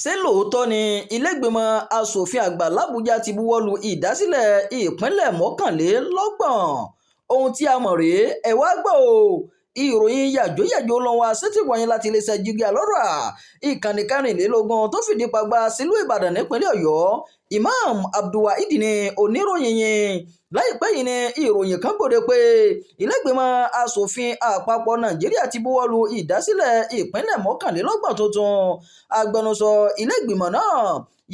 Ṣé lóòótọ́ ni ìlẹ́gbẹ́mọ asòfin àgbà làbújá ti buwọ́ lu ìdásílẹ̀ ìpínlẹ̀ 31? Ohun tí a mọ̀ rèé, ẹ wá gbọ́ o. Ìròyìn yàjóyàjó ló ń wá sétígbọ̀ọ́ yín láti iléeṣẹ́ Jígí Alọ́rà, ìkànnì 24 tó fìdí pagbá sílùú Ìbàdàn nípínlẹ̀ Ọ̀yọ́. Imam Abdulwaheed ní oníròyìn yín. Láìpẹ́ yìí ni ìròyìn kan gbòde pé ìlẹ́gbẹ́mọ asòfin àpapọ̀ Nàìjíríà ti buwọ́ lu ìdásílẹ̀ ìpínlẹ̀ 31 tuntun. Agbẹnusọ ìlẹ́gbẹ́mọ náà,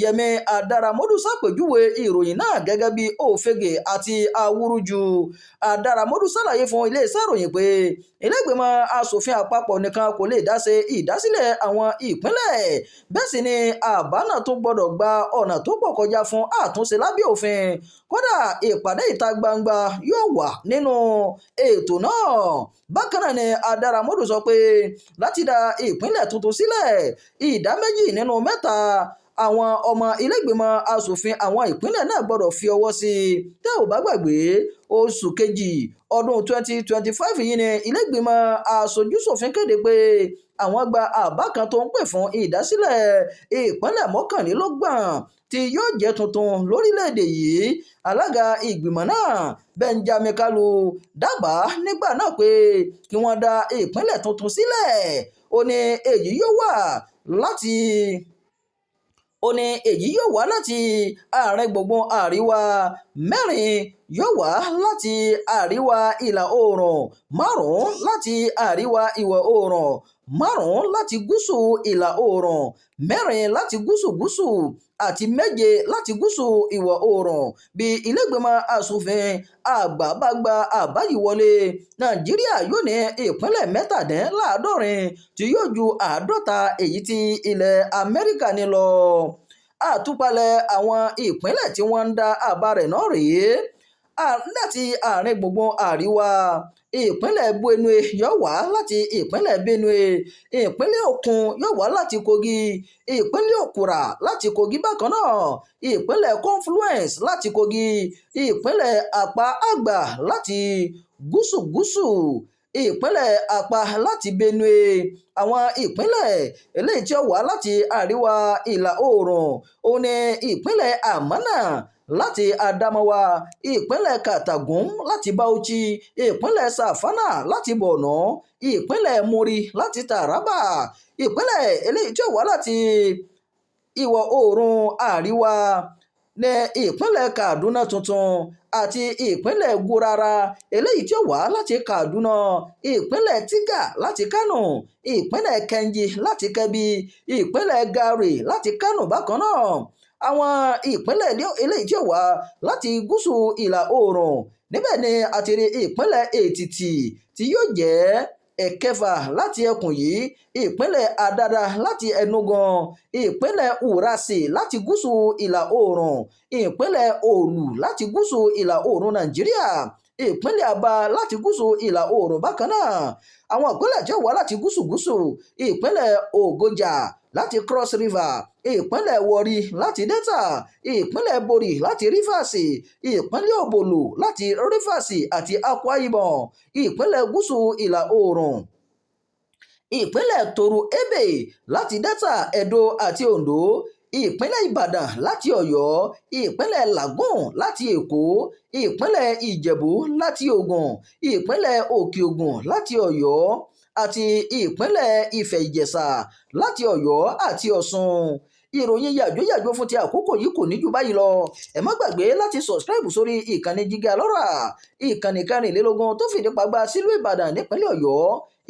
Yẹmi Adaramodu, ṣàpèjúwe ìròyìn náà gẹ́gẹ́ bí òfegè àti awúrúju. Adaramodu ṣàlàyé fún iléeṣẹ́ ìròyìn pé ìlẹ́gbẹ́mọ asòfin àpapọ̀ nìkan kò lè dá ṣe ìdásílẹ̀ àwọn ìpínlẹ̀, bẹ́ẹ̀ sì ni àbá náà tún gbọ́dọ̀ gba ọ̀nà tó pọ̀ kọjá fún àtúnṣe lábẹ́ òfin. Kódà, ìpàdé ìta gbangba yóò wà nínú ètò náà. Bákan náà ni Adaramodu sọ pé láti dá ìpínlẹ̀ tuntun sílẹ̀, ìdá méjì nínú mẹ́ta àwọn ọmọ ìlẹ́gbẹ́mọ asòfin àwọn ìpínlẹ̀ náà gbọ́dọ̀ fi ọwọ́ sí i. Tẹ́ ò bá gbàgbé, oṣù kejì ọdún 2025 yìí ni ìlẹ́gbẹ́mọ aṣojúṣòfin kéde pé àwọn gba àbá kan tó ń pè fún ìdásílẹ̀ ìpínlẹ̀ 31 tí yóò jẹ́ tuntun lórílẹ̀‐èdè yìí. Alága ìgbìmọ̀ náà, Benjamin Kalu, dábàá nígbà náà pé kí wọ́n dá ìpínlẹ̀ tuntun sílẹ̀. Ó ní èyí yóò wá láti àárín gbùngbùn àríwá, mẹ́rin yóò wá láti àríwá ìlà oòrùn, márùn-ún láti àríwá ìwọ̀ oòrùn, márùn-ún láti gúúsù ìlà oòrùn, mẹ́rin láti gúúsù gúúsù àti méje láti gúúsù ìwọ̀ oòrùn. Bí ìlẹ́gbẹ́mọ asòfin àgbà bá gba àbá yìí wọlé, Nàìjíríà yóò ní ìpínlẹ̀ 67, tí yóò ju 50 èyí tí ilẹ̀ Amẹ́ríkà ní lọ. Àtúpalẹ̀ àwọn ìpínlẹ̀ tí wọ́n ń dá àbá rẹ̀ náà rèé: Láti àárín gbùngbùn àríwá, ìpínlẹ̀ Benue yóò wá láti ìpínlẹ̀ Benue, ìpínlẹ̀ Ògùn yóò wá láti Kogi, ìpínlẹ̀ Okwara láti Kogi bákan náà, ìpínlẹ̀ Confluence láti Kogi, ìpínlẹ̀ Akpa Àgbà láti gúúsù gúúsù, ìpínlẹ̀ Akpa láti Benue. Àwọn ìpínlẹ̀ eléyìí tí ó wá láti àríwá ìlà oòrùn òun ní ìpínlẹ̀ Amana láti Adamawa, ìpínlẹ̀ Katagum láti Bauchi, ìpínlẹ̀ Savannah láti Borno, ìpínlẹ̀ Muri láti Taraba. Ìpínlẹ̀ eléyìí tí ó wá láti ìwọ̀ oòrùn àríwá ní ìpínlẹ̀ Kaduna tuntun àti ìpínlẹ̀ Gurara eléyìí tí ó wá láti Kaduna, ìpínlẹ̀ Tiga láti Kano, ìpínlẹ̀ Kainji láti Kebbi, ìpínlẹ̀ Gari láti Kano bákan náà. Àwọn ìpínlẹ̀ eléyìí tí ó wá láti gúúsù ìlà oòrùn, níbẹ̀ ni a ti rí ìpínlẹ̀ Èkìtì tí yóò jẹ́ ẹ̀kẹfà láti ẹkùn yìí, ìpínlẹ̀ Adada láti Enugu, ìpínlẹ̀ Urasi láti gúúsù ìlà oòrùn, ìpínlẹ̀ Òòlù láti gúúsù ìlà oòrùn Nàìjíríà, ìpínlẹ̀ Aba láti gúúsù ìlà oòrùn bákan náà. Àwọn ìpínlẹ̀ tí ó wá láti gúúsù gúúsù, ìpínlẹ̀ Ogoja láti Cross River, ìpínlẹ̀ Warri láti Delta, ìpínlẹ̀ Bori láti Rivers, ìpínlẹ̀ Obolo láti Rivers àti Akwa Ibom. Ìpínlẹ̀ gúúsù ìlà oòrùn, ìpínlẹ̀ Toru Ebe láti Delta, Edo àti Ondo, ìpínlẹ̀ Ìbàdàn láti Ọ̀yọ́, ìpínlẹ̀ Lagos láti Èkó, ìpínlẹ̀ Ìjẹ̀bú láti Ògùn, ìpínlẹ̀ Òkè Ògùn láti Ọ̀yọ́ àti ìpínlẹ̀ Ifẹ̀ Ìjẹ̀ṣà láti Ọ̀yọ́ àti Ọ̀ṣun. Ìròyìn yàjóyàjó fún ti àkókò yìí kò ní jù báyìí lọ. Ẹ má gbàgbé láti subscribe sórí ìkànnì Jígí Alọ́rà, ìkànnì 24 tó fìdí pagbá sílùú Ìbàdàn nípínlẹ̀ Ọ̀yọ́.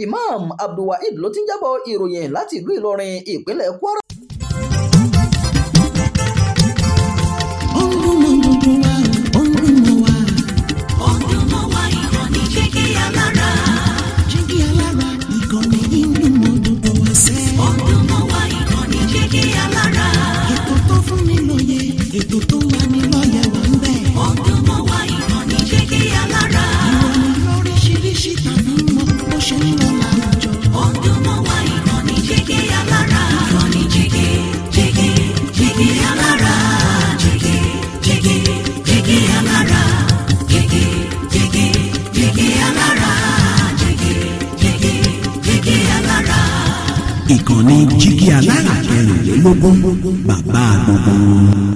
Imam Abdulwaheed ló ti ń jábọ̀ ìròyìn láti ìlú Ìlọrin, ìpínlẹ̀ Kwara. Ó ń dún mọ́ gbogbo wa, ó ń dún mọ́ wa. Ó ń dún mọ́ wa, ìkànnì Jígí Alára. Jígí Alára, ìkànnì yìí ń dún mọ́ gbogbo wa sẹ́. Ó ń dún mọ́ wa, ìkànnì Jígí Alára. Ètò tó fún ni lóye, ètò tó ń lani lọ́yẹ̀ wà ń bẹ̀. Ó ń dún mọ́ wa, ìkànnì Jígí Alára. Ìròyìn lóríṣiríṣi tàbí mọ bó ṣe ń lọ láwùjọ. Ó ń dún mọ́ wa, ìkànnì Jígí Alára. Ìkànnì Jígí, Jígí, Jígí Alára. Jígí, Jígí, Jígí Alára. Jígí, Jígí, Jígí Alára. Jígí, Jígí, Jígí Alára. Ìkànnì Jígí Alára 24. márùnlélógún, bàbá gbogbo wọn.